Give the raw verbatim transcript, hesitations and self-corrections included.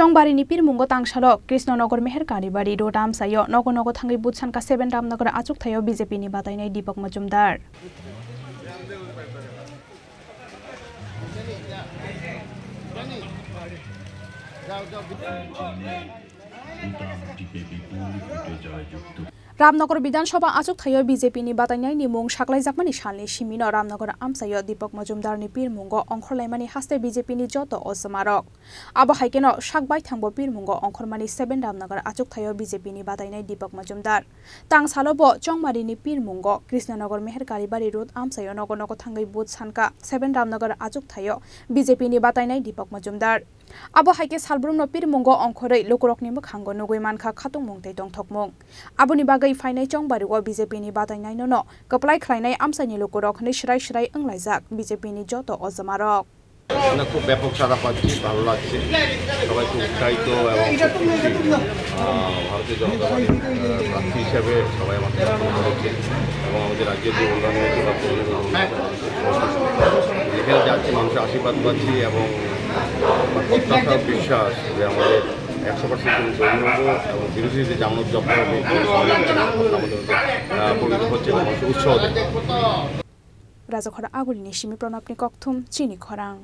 Chongbarini pirmungo tangsalo Krishnanagar Meher Karibari Road amchaio nogo nogo thangwi busanka seven Ramnagar achukthaio B J P ni batainai Deepak Majumdar. Ramnagar Bidhan Sabha achukthaio B J P ni batainaini mung saklaijakmani salni simino Ramnagar amchaio Deepak Majumdarni pirmungo ongkhorlaimani haste B J P ni joto ojomarok. Abo hai kheno sak baithangbo pirmungo ongkhormani seven Ramnagar achukthaio B J P ni batainai Deepak Majumdar. Tangsalo bo Chongmarini pirmungo Krishnanagar Meher Karibari Road amchaio nogo nogo thangwi busanka seven Ramnagar achukthaio B J P ni batainai Deepak Majumdar. Abo hai khe salbrumno pirmungo ongkhorwi lukurokni mwkhango nugwi mankha khatungmung tei tongthokmung. Aboni bagwi phainai Chongbario B J P ni batainainono kwplai khlainai amchaini lukurok hwnwi swrai swrai wnglaijak B J P ni joto ojomarok. না, খুব ব্যাপক সাড়া পাচ্ছি, ভালো লাগছে, সবাই খুব উৎসাহিত এবং খুব খুশি। আহ, ভারতীয় জনতা পার্টির, আহ, প্রার্থী হিসেবে সবাই আমাকে পছন্দ করেছে এবং আমাদের রাজ্যের যে উন্নয়ন হয়েছে বা পরিবর্তন হয়েছে, যেখানে যাচ্ছি মানুষের আশীর্বাদ পাচ্ছি এবং আমার প্রত্যাশা বিশ্বাস যে আমাদের একশো পার্সেন্ট জয়ী হবো এবং বিরোধী যে জামানত জব্দ হবে, আমাদের, আহ, পরিণত হচ্ছে এবং মানুষ উৎসাহ দেয়। Rajakhor Agulini simi Pranabni kokthum chini khorang.